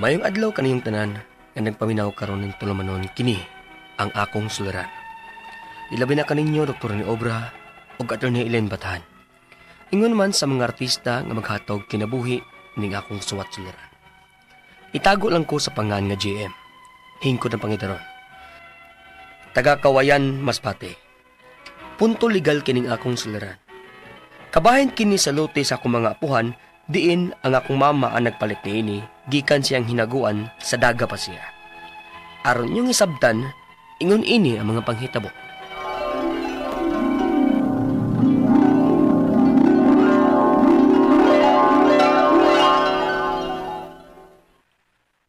Mayong adlaw kaniyong tanan nga nagpaminaw karon ning tulumanon kini ang akong suliran. Ilabi na kaninyo Dr. ni Obra ug Attorney Elaine Batahan. Ingon man sa mga artista nga maghatog kinabuhi ning akong suwat suliran. Itago lang ko sa pangan nga GM. Hingkod ang pangitaron. Taga Kawayan, Masbate. Punto legal kining akong suliran. Kabahin kini sa lote sa akong mga apuhan, diin ang akong mama ang nagpalit niini, gikan siyang hinaguan sa daga pa siya. Aron inyong isabtan, ingon ini ang mga panghitabo.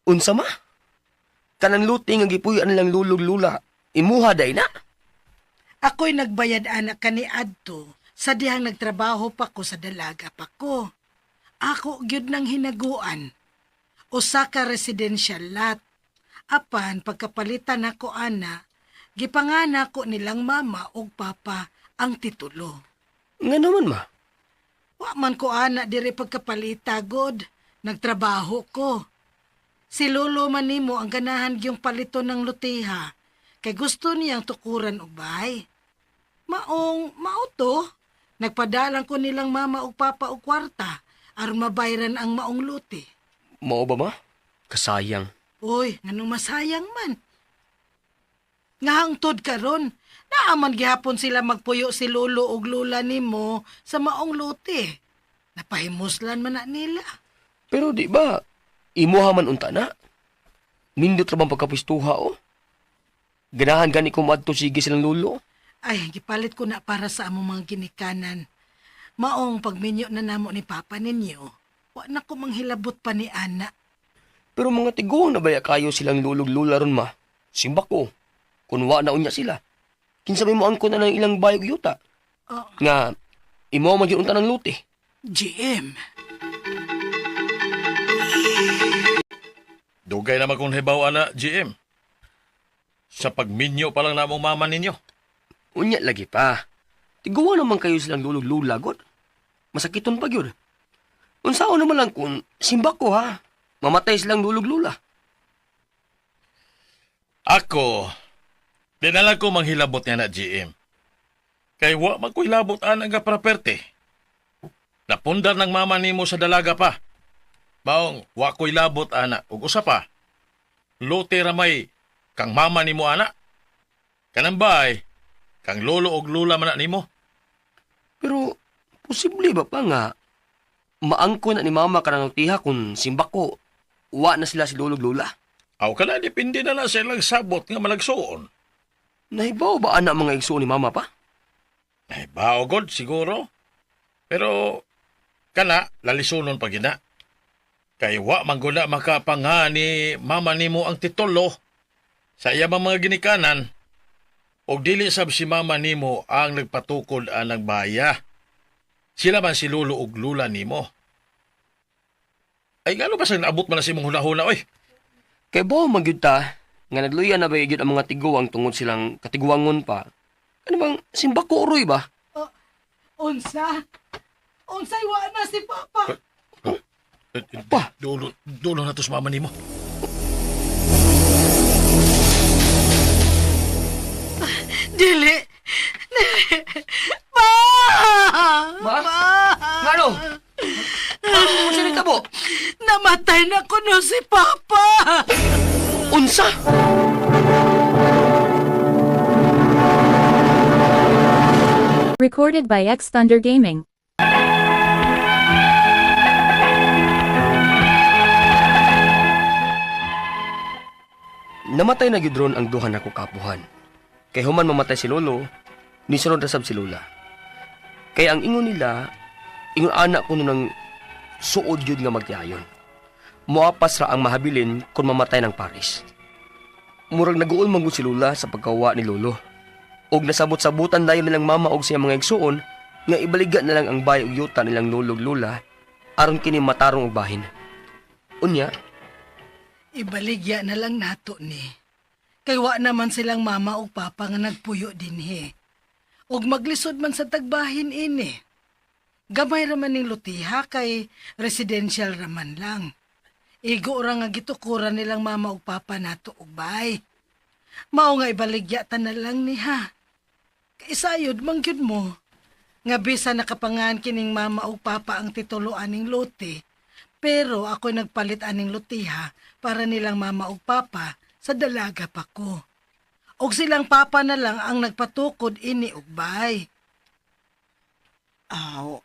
Unsa ma? Kanang luti nga gipuy-an nilang lulog lula, imuha day na. Ako'y nagbayad anak kani adto sa dihang nagtrabaho pa ko sa dalaga pa ko. Ako gyud nang hinaguan. Usa ka residential lot. Apan pagkapalitan nako ana, gipangana ko nilang mama ug papa ang titulo. Nga naman ma? Wa man ko ana diri pagkapalita god. Nagtrabaho ko. Si lolo man nimo ang ganahan gyung palito ng lutiha kay gusto niyang tukuran og bahay. Maong mauto, nagpadalang ko nilang mama ug papa og kwarta aron mabayran ang maong luti. Mao ba ma? Kasayang. Uy, nganong masayang man. Nga hangtod karon, naaman gihapon sila magpuyo si lolo ug lola nimo sa maong luti. Napahimuslan man na nila. Pero di ba, imuha man unta na? Nindot ra bang pagkapistuha o? Ganahan gani ko maadto sige silang lulo. Ay, gipalit ko na para sa among mga ginikanan. Maong pagminyo na namo ni papa ninyo, wa na ko manghilabot pa ni ana. Pero mga tiguang na baya kayo silang lulog lula ron ma. Simba ko. Kun wa na unya sila. Kinsa may moangkon na ng ilang bayog yuta. Oh. Nga, imo man gyud unta ng luti. GM, Dugay naman kong hibaw ana, GM. Sa pagminyo pa lang namong mama ninyo. Unya lagi pa. Tiguang naman kayo silang lulog lula god. Masakiton pa gyud. Unsaon naman lang kung simba ko ha. Mamatay silang lulog lula. Ako, dinala ko manghilabot niya na, GM. Kay wa man ko hilabot ana nga praperte. Napundar ng mama nimo sa dalaga pa. Baong, wa ko hilabot ana. Ug usa pa, lote ramay kang mama nimo ana. Kanang bay, kang lolo og lola man na nimo. Pero, posible ba pa nga maangko na ni mama kanang tiha kung simba ko wa na sila si lulog lula? Aw kana depende na na sa ilang sabot nga malagsuon. Nahibaw ba ana mga igsuon ni mama pa? Ay, baogod siguro. Pero kana lalisunon pa gina. Kay wa man gud na makapanga ni mama nimo ang titulo sa iya mga ginikanan og dili sab si mama nimo ang nagpatukod anang baya. Sila man si lolo og lula nimo. Ay ngano ba sa naabot man na sa imong hunahuna oy? Kay bawo man gyud ta nga nagluya na ba gyud ang mga tiguang tungod silang katiguangon pa. Ano bang simba ko uroy ba? Unsa? Unsay wa na si papa? Pa! Dulo, dulo na to sa mama nimo. Dili. Dili. Pa! Ma? Ngano? Ano siya nagtabo? Namatay na kuno si papa. Unsa? Recorded by X Thunder Gaming. Namatay na gyud ron ang duha nako kapuhan. Kay human mamatay si lolo, nisunod na sab si lola. Kay ang ingon nila, ingon anak kuno ng suod yun nga magtiayon. Moapas ra ang mahabilin kung mamatay ng Paris. Murag naguol man gud si lola sa pagkawa ni lolo. Og nasabot-sabutan dayon nilang mama og siya mga igsuon nga ibaliga na lang ang bay og yuta nilang lolo ug lola aron kini matarong og bahin. Unya, Ibaligya na lang nato ni. Kay wa naman silang mama ug papa nga nagpuyo dinhi. Ug maglisod man sa tagbahin ini. Gamay ra man ning lutiha kay residential ra man lang. Igo ra nga gitukuran nilang mama ug papa nato og bay. Mao nga ibaligya ta na lang ni ha. Kay sayod man gyud mo. Nga bisan nakapangan kining mama ug papa ang titulo aning lote, pero ako'y nagpalit aning lotiha para nilang mama ug papa sa dalaga pa ko. Og silang papa na lang ang nagpatukod ini og bay. Aw,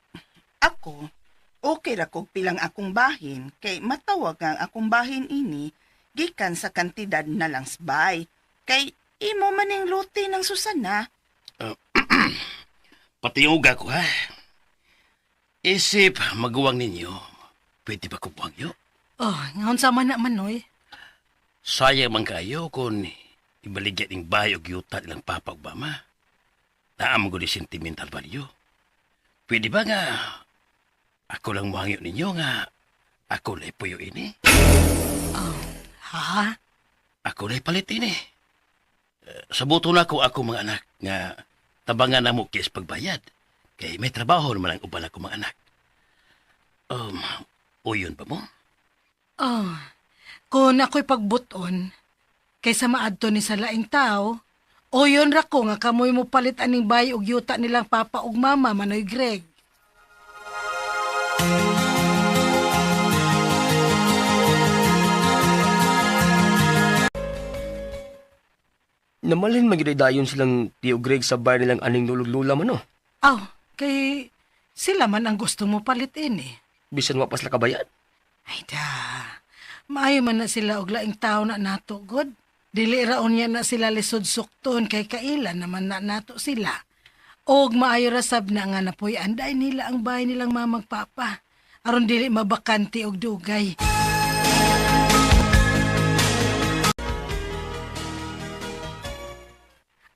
ako, okay ra kog pilang akong bahin kay matawag ang akong bahin ini gikan sa kantidad na lang sbay. Kay imo maning luti ng Susana. Patiuga ko ha. Isip maguwang ninyo, pwede ba ko buwangyo? Oh, ngaon sama na manoy. Sayang man kayo kung ibaligya ning bahay og yuta nilang papa ug mama. Naam ko di sentimental value. Pwede ba nga ako lang muhangyo ninyo nga ako lay puyo ini? Ha? Ako lay palit ini. Eh, sabuto na ko ako mga anak nga tabangan na mo kis pagbayad. Kay may trabaho naman ang uban ako mga anak. Um, uyon ba mo? Oh, kung ako'y pagbuton, kaysa maadto ni sa laing tao, o yun ra ko nga kamoy mo palit aning bay og yuta nilang papa ug mama Manoy Greg. Namalhin magyud dayon silang Tio Greg sa bar nilang aning lulog-lula man no. Aw, kay sila man ang gusto mo palit ini. Bisan wa pa sila kabayad. Ay da, maayo man na sila og laing tao na nato, god. Dili ra unya na sila lisod sukton kay kailan naman na nato sila. Og maayo ra sab na nga napuy anday nila ang bahay nilang mamagpapa. Aron dili mabakante og dugay.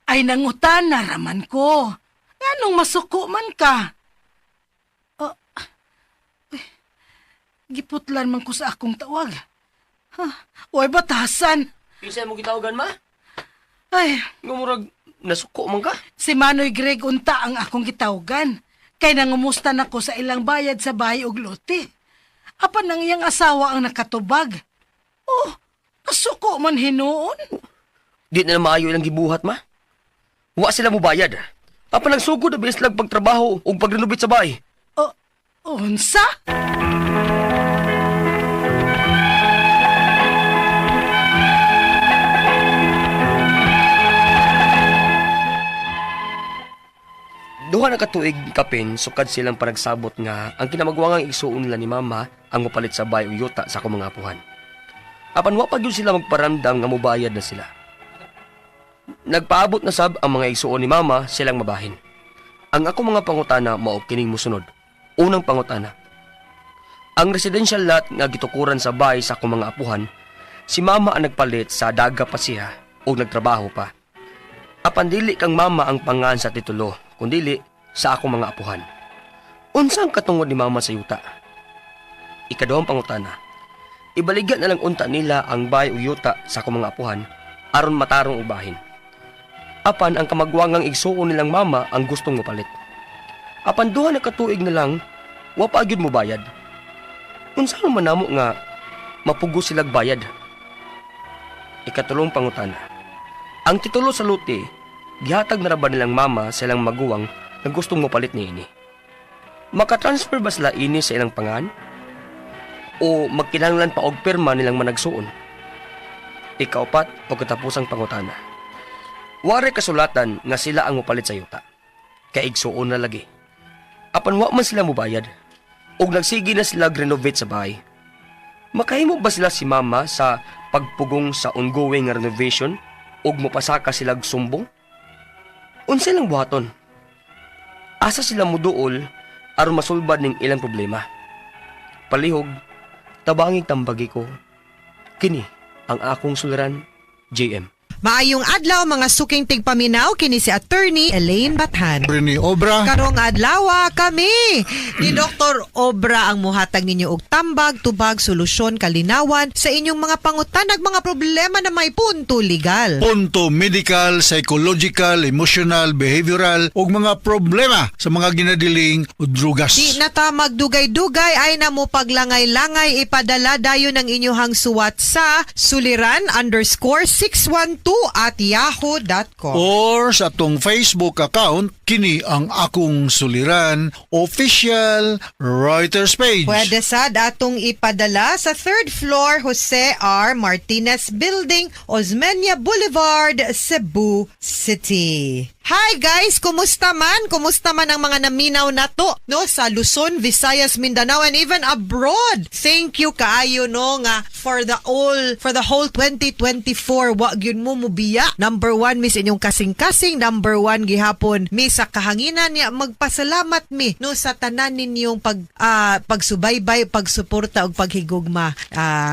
Ay nangutan na raman ko. Nganong masuko man ka? Oh, giputlan man ko sa akong tawag. Ha? Uy, batasan. Kinsa mo gitawagan ma? Ay, Nga murag nasuko man ka. si Manoy Greg unta ang akong gitawgan. Kay nangumusta na ko sa ilang bayad sa bahay og lote. Apan ang iyang asawa ang nakatubag. Oh, kasuko man hinuon. Di na maayo ilang gibuhat ma. Wa sila mo bayad. Apan nagsugod na bilis lang pagtrabaho ug pagrenobate sa bahay. Oh, unsa? Duha na ka tuig kapin sukad silang panagsabot nga ang kinamagwangang igsuon nila ni mama ang mopalit sa bahay ug yuta sa akong mga apuhan. Apan wa pa gyud sila magparamdam nga mobayad na sila. Nagpaabot na sab ang mga igsuon ni mama silang mabahin. Ang ako mga pangutana mao kining mosunod. Unang pangutana. Ang residential lot nga gitukuran sa bahay sa akong mga apuhan, si mama ang nagpalit sa daga pa siya ug nagtrabaho pa. Apan dili kang mama ang pangan sa titulo, kundili sa akong mga apuhan. Unsa ang katungod ni mama sa yuta? Ikaduhang pangutana. Ibaligya na lang unta nila ang bahay o yuta sa akong mga apuhan aron matarong ubahin. Apan ang kamagwangang igsuon nilang mama ang gustong mopalit. Apan duha na katuig na lang, wa pa gyud mobayad. Unsa man namo nga mapugos silag bayad? Ikatulong pangutana. Ang titulo sa luti, gihatag na ra ba nilang mama sa ilang maguwang na gustong mopalit niini? Makatransfer ba sila ini sa ilang pangan? O magkinahanglan pa og pirma nilang managsuon? Ikaupat o katapusang pangutana. Wari kasulatan nga sila ang mopalit sa yuta. Kaigsuon na lagi. Apan wa man sila mobayad. Og nagsige na sila renovate sa bahay. Makahimo ba sila si mama sa pagpugong sa ongoing nga renovation ug mopasaka sila og sumbong? Unsa ilang buhaton? Asa sila moduol aron masulbad ning ilang problema? Palihog, tabangig tambagi ko. Kini ang akong suliran, JM. Maayong adlaw, mga suking tigpaminaw, kini si Attorney Elaine Bathan. Rene Obra. Karong adlaw kami ni Dr. Obra ang muhatag ninyo og tambag, tubag, solusyon, kalinawan sa inyong mga pangutanag, mga problema na may punto legal. Punto medical, psychological, emotional, behavioral ug mga problema sa mga ginadiling o drugas. Di na ta magdugay-dugay, ay na mo paglangay-langay, ipadala dayon ang inyong suwat sa suliran_612@yahoo.com. Or sa atong Facebook account, kini ang Akong Suliran Official Writers Page. Pwede sad atong ipadala sa third floor, Jose R. Martinez Building, Osmeña Boulevard, Cebu City. Hi guys, kumusta man? Kumusta man ang mga naminaw nato, no, sa Luzon, Visayas, Mindanao and even abroad? Thank you kaayo, no, nga for the whole 2024 wa gyud mo mubiya. Number one mi sa inyong kasing-kasing, number one gihapon mi sa kahanginan niya. Magpasalamat mi, no, sa tanan ninyong pagsubaybay, pagsuporta ug paghigugma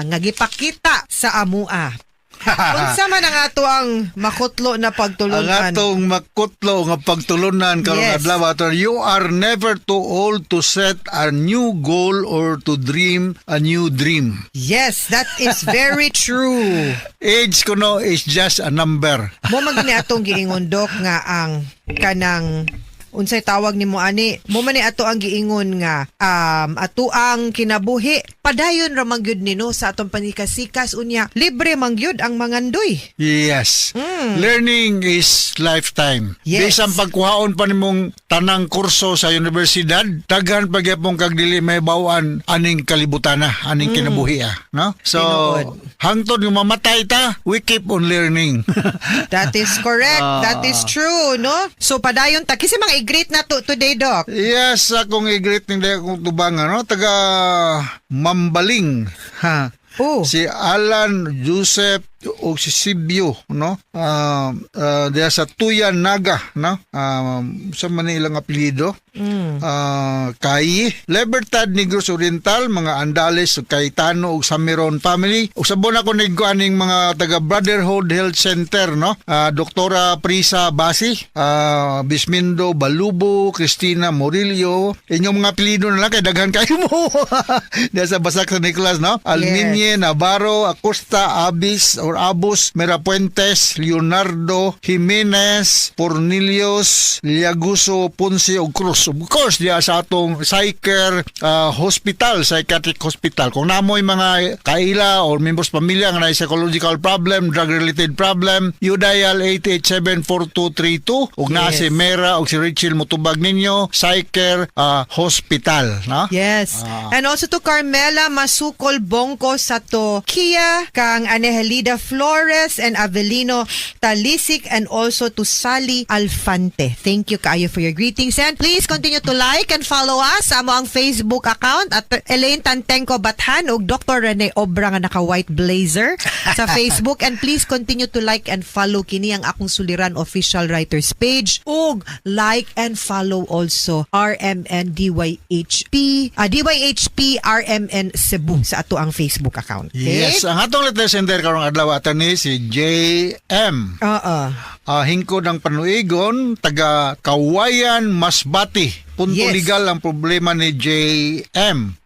nga gipakita sa amua. Unsa man ang ato ang makutlo na Ang pagtulunan? atong makutlo nga pagtulunan karong adlaw ato, you are never too old to set a new goal or to dream a new dream. Yes, that is very true. Age kuno is just a number. Mo man gani atong giingon, Dok, nga ang kanang unsay tawag nimo ani, mo man ni ato ang giingon nga ato ang kinabuhi padayon ra man gyud ni, no, sa atong panikasikas, unya libre man gyud ang mangandoy. Yes. Learning is lifetime. Mm. Bisan pagkuhaon pa nimong tanang kurso sa universidad, daghan pa gyapon kag dili may bawaan aning kalibutana, aning kinabuhi ah, no? So, Mm. Tinuod. hangtod nga mamatay ta, we keep on learning. That is correct. That is true, no? So padayon ta kasi mga i-greet na to today, Doc. Yes, akong i-greet nila akong tubangan, no? Taga Mambaling. Ha. Oh. Si Alan Joseph o si Sibyo, no? Diya sa Tuya Naga, no? Sa man ilang apelyido? Kay Libertad Negros Oriental, mga Andales ug Cayetano ug Samiron family. Ug sabon ako nigko aning mga taga Brotherhood Health Center, no? Doktora Prisa Basi, Bismindo Balubo, Cristina Morillo. Inyong mga apelyido na lang kay daghan kayo mo. Diya sa Basak sa Nicolas, no? Alminye, Navarro, Acosta, Abis or Abus, Merapuentes, Leonardo, Jimenez, Pornilios, Liaguso, Ponce ug Cruz. Of course, diya sa atong Psycher Hospital, Psychiatric Hospital. Kung namoy mga kaila or members pamilya nga naay psychological problem, drug-related problem, you dial 887-4232 ug naa si Mera ug si Rachel mutubag ninyo, Psycher Hospital, no? Yes. And also to Carmela Masukol Bongko Sato Kia, kang Anehelida Flores and Avelino Talisik, and also to Sally Alfante. Thank you kaayo for your greetings, and please continue to like and follow us sa amo ang Facebook account at Elaine Tantenko Bathan ug Dr. Rene Obra nga naka white blazer sa Facebook, and please continue to like and follow kini ang Akong Suliran Official Writers page ug like and follow also RMN DYHP DYHP RMN Cebu sa ato ang Facebook account. Okay? Yes, ang atong letter sender karong adlaw, attorney, si JM. Oo. Hingkod ang panuigon, taga Kawayan, Masbate. Punto legal ang problema ni JM.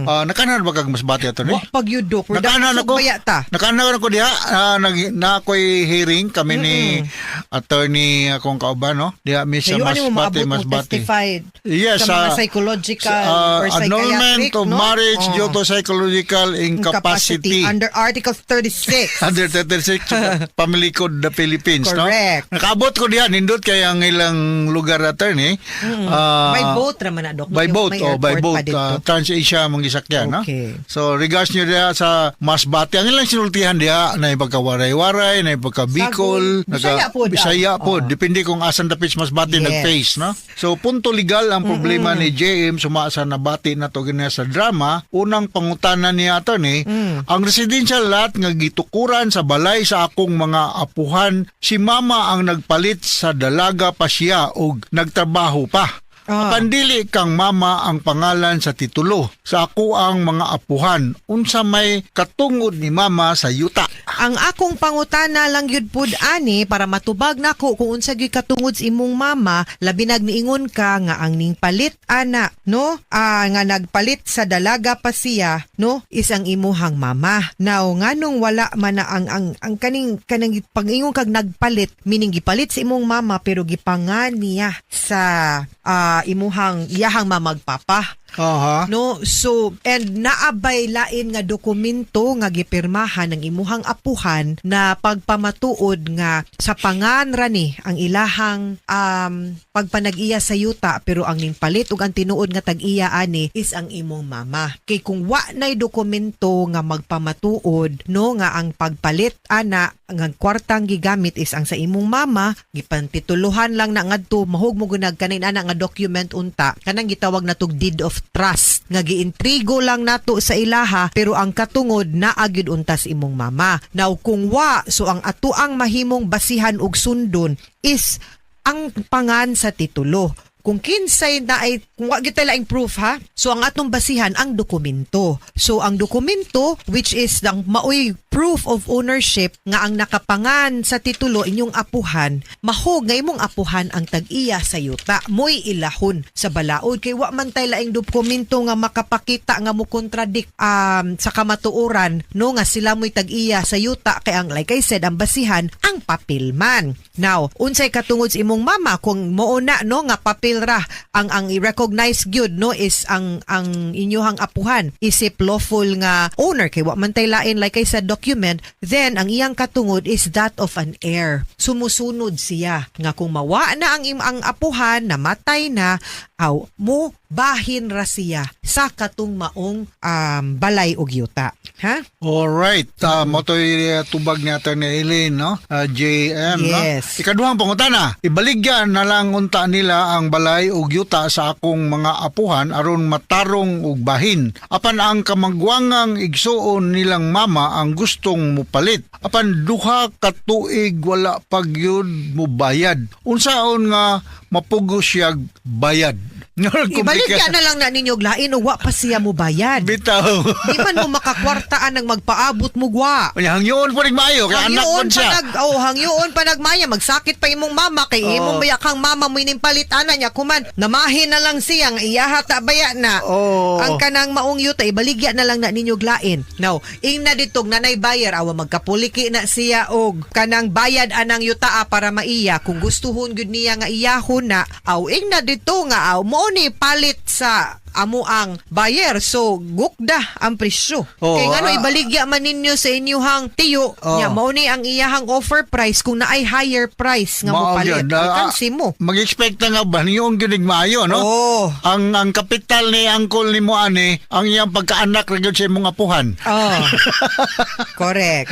Nakanan ba kag Masbate, attorney? Wa pag yudok. Nakanan ako. Baya ta. Nakanan ako diha, nag na ako'y hearing kami ni attorney akong kauban, no? Diha mi sa Kayo ano mo Masbate, maabot mo Masbate. testified Yes, sa mga psychological or annulment psychiatric, of no? marriage Oh. due to psychological incapacity. Under Article 36. Under 36 Family Code the Philippines, Correct. no? Nakaabot ko diha, nindot kay ang ilang lugar, attorney. By boat raman na, Dok. By boat, May oh, by airport boat. pa dito. Trans-Asia mong gisakyan, no? Okay. So, regards nyo diha sa Masbate. Ang ilang sinultihan diha, na pagka-waray-waray, na pagka-Bicol, Sagol. Bisaya po, da. Bisaya po. Oo. Depende kung asan dapit sa Masbate nag-face, no? So, punto legal ang problema ni JM suma sa nabati na to ganyan sa drama. Unang pangutana niya, attorney, ang residential lot nga gitukuran sa balay sa akong mga apuhan, si mama ang nagpalit sa dalaga pa siya og nagtrabaho pa. Pandili kang mama ang pangalan sa titulo. Sa ako ang mga apuhan. Unsa may katungod ni mama sa yuta. Ang akong pangutana lang gyud pud ani para matubag nako kung unsa gyud katungod sa imong mama, labi nag niingon ka nga ang ning palit ana, no? Nga nagpalit sa dalaga pa siya, no, is ang imuhang mama. Now nganong wala man na ang kaning kanang pag-ingon kag nagpalit, meaning gipalit sa imong mama pero gipangan niya sa imuhang iyahang mamagpapa. No, so and naabay lain nga dokumento nga gipirmahan ng imuhang apuhan na pagpamatuod nga sa pangan ra ni ang ilahang pagpanag-iya sa yuta, pero ang ning palit ug ang tinuod nga tag-iya ani is ang imong mama. Kay kung wa nay dokumento nga magpamatuod, no, nga ang pagpalit ana nga kwartang gigamit is ang sa imong mama, gipantituluhan lang na ngadto mahug mo gunag kanin ana nga document unta kanang gitawag natog deed of trust nga giintrigo lang nato sa ilaha, pero ang katungod naa gyud unta sa imong mama. Now kung wa, so ang atuang mahimong basihan og sundon is ang pangan sa titulo. Kung kinsay na ay, kung wa gyud tay laing proof ha, so ang atong basihan ang dokumento. So ang dokumento, which is ang maoy proof of ownership nga ang nakapangan sa titulo inyong apuhan, mahog nga imong apuhan ang tag-iya sa yuta, moy ilahon sa balaod kay wa man tay laing dokumento nga makapakita nga mo contradict sa kamatuoran, no, nga sila moy tag-iya sa yuta, kay ang like I said, ang basihan ang papel man. Now unsay katungod sa imong mama kung mao na, no, nga papel ra ang i-recognize gyud, no, is ang inyuhang apuhan isip lawful nga owner kay wa man tay lain, like I said, document, then ang iyang katungod is that of an heir. Sumusunod siya nga kung mawa na ang apuhan, namatay na, aw mo bahin ra siya sa katong maong balay og yuta, ha. Alright, mao to'y tubag ni Atty. Elaine, no? JM, no? Yes. Ikaduhang pangutana, ibaligya na lang unta nila ang balay ug yuta sa akong mga apuhan aron matarong og bahin. Apan ang kamagwangang igsuon nilang mama ang gustong mupalit. Apan 2 ka tuig wala pa gyud mubayad. Unsaon nga mapugos siya bayad? Ibaligya na lang na ninyo og lain o wa pa siya mo bayad. Bitaw. Di man mo makakwartaan ng magpaabot mo gwa. Unya hangyoon po rin maayo kay anak Hangyoon man pa siya. Hangyoon pa nagmaya, magsakit pa imong mama kay imong bayakang mama mo ining palit ana niya kuman namahin na lang siya nga iyaha ta baya na. Ang kanang maong yuta ibaligya na lang na ninyo lain. Now, ing na ditog nanay buyer awa magkapuliki na siya og kanang bayad anang yuta para maiya kung gustuhon gyud niya nga iyahon na, aw ing na dito nga aw mo ni palit sa amo ang buyer, so gukda ang presyo. Kay ngano ibaligya man ninyo sa inyuhang tiyo nya mao ni ang iyahang offer price, kung naay higher price nga Mao mopalit gyud. alkansi mo. Mag-expect na nga ba niyo gyud maayo, no? Oo. Ang kapital ni angkol nimo ani, ang iyang pagkaanak ra gyud sa imong apuhan. Oh. Correct.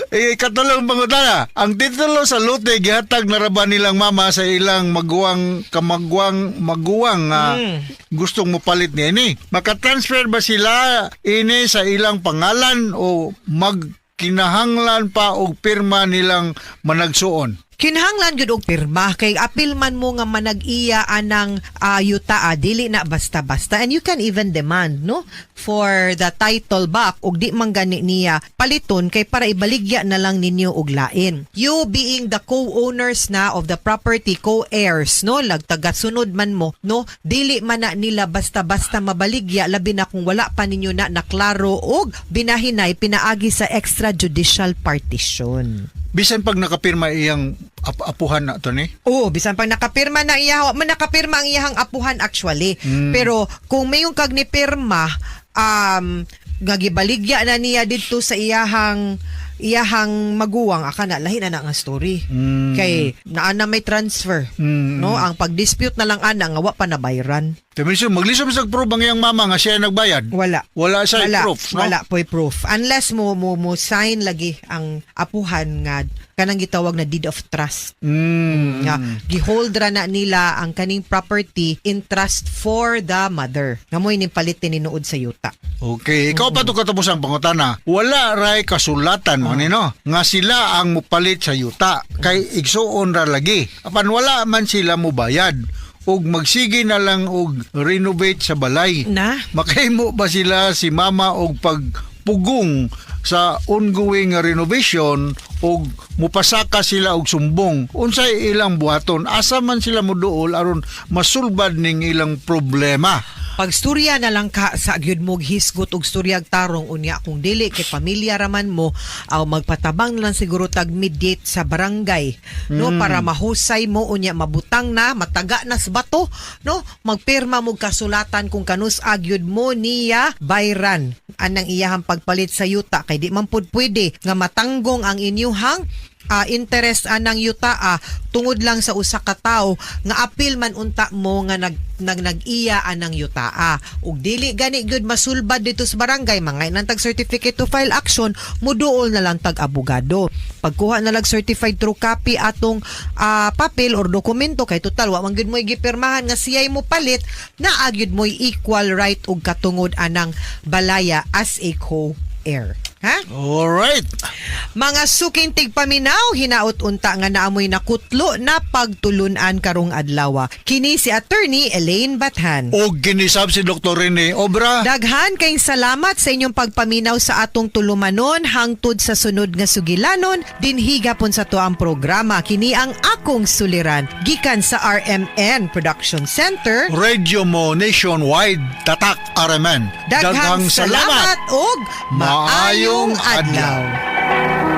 Eh, katulong pangutana, ang titulo sa lote gihatag na ra ba nilang mama sa ilang maguwang kamagwang maguwang nga gustong mopalit niini? Maka-transfer ba sila ini sa ilang pangalan o magkinahanglan pa og pirma nilang managsuon? Kinahanglan gyud og pirma kay apil man mo nga manag-iya anang yuta, dili na basta-basta, and you can even demand, no, for the title back og di man gani niya paliton kay para ibaligya na lang ninyo og lain. You being the co-owners na of the property, co-heirs, no, lagtagasunod man mo, no, dili man na nila basta-basta mabaligya, labi na kung wala pa ninyo na naklaro og binahinay pinaagi sa extrajudicial partition. Bisan pag nakapirma iyang apuhan na to ni? Oo, bisan pag nakapirma na iya, wa man nakapirma ang iyahang apuhan actually. Pero kung may yung kag ni pirma, nga gibaligya na niya didto sa iyahang iyahang maguwang, aka na lahi na na nga story. Kay naa na may transfer. No, ang pag-dispute na lang ana nga wa pa nabayran. Kaya maglisom sa proof ang iyang mama nga siya nagbayad. Wala. Wala siya Wala, proof, no? Wala po'y proof. Unless mo sign lagi ang apuhan nga kanang gitawag na deed of trust. Nga gihold ra na nila ang kaning property in trust for the mother. Nga mo'y nipalit tinuod sa yuta. Okay, ikaw pa to katapos ang pangutana. Wala ray kasulatan mo nino nga sila ang mupalit sa yuta kay igsuon ra lagi. Apan wala man sila mubayad. ug magsige na lang og renovate sa balay. Na? Makahimo ba sila si mama og pagpugong sa ongoing nga renovation og mupasaka sila og sumbong? Unsay ilang buhaton? Asa man sila moduol aron masulbad ning ilang problema? Pagstorya na lang ka sa gyud mo hisgot og storyag tarong unya kung dili kay pamilya raman mo aw magpatabang na lang siguro tag mediate sa barangay, no, para mahusay mo unya mabutang na mataga na sa bato, no, magpirma mo kasulatan kung kanus agyud mo niya bayran anang iyahang pagpalit sa yuta kay di man pud pwede nga matanggong ang inyuhang interest anang yuta tungod lang sa usa ka tawo nga apil man unta mo nga nag nag nag-iya anang yuta. Ug dili gani gyud masulbad dito sa barangay, mga nang tag certificate to file action, muduol na lang tag abogado, pagkuha na lang certified true copy atong papel or dokumento kay total wa man gyud mo'y gipirmahan nga siya'y mo palit na agyud mo'y equal right ug katungod anang balaya as a co-heir, ha. Alright. Mga suking tigpaminaw, hinaot unta nga naamoy nakutlo na pagtulunan karong adlaw. Kini si Attorney Elaine Bathan. Og ginisab si Dr. Rene Obra. Daghan kayong salamat sa inyong pagpaminaw sa atong tulumanon hangtod sa sunod nga sugilanon dinhi gapon sa tuang programa. Kini ang Akong Suliran gikan sa RMN Production Center. Radio mo nationwide, Tatak RMN. Daghang salamat ug maayong Maayong adlaw. adlaw.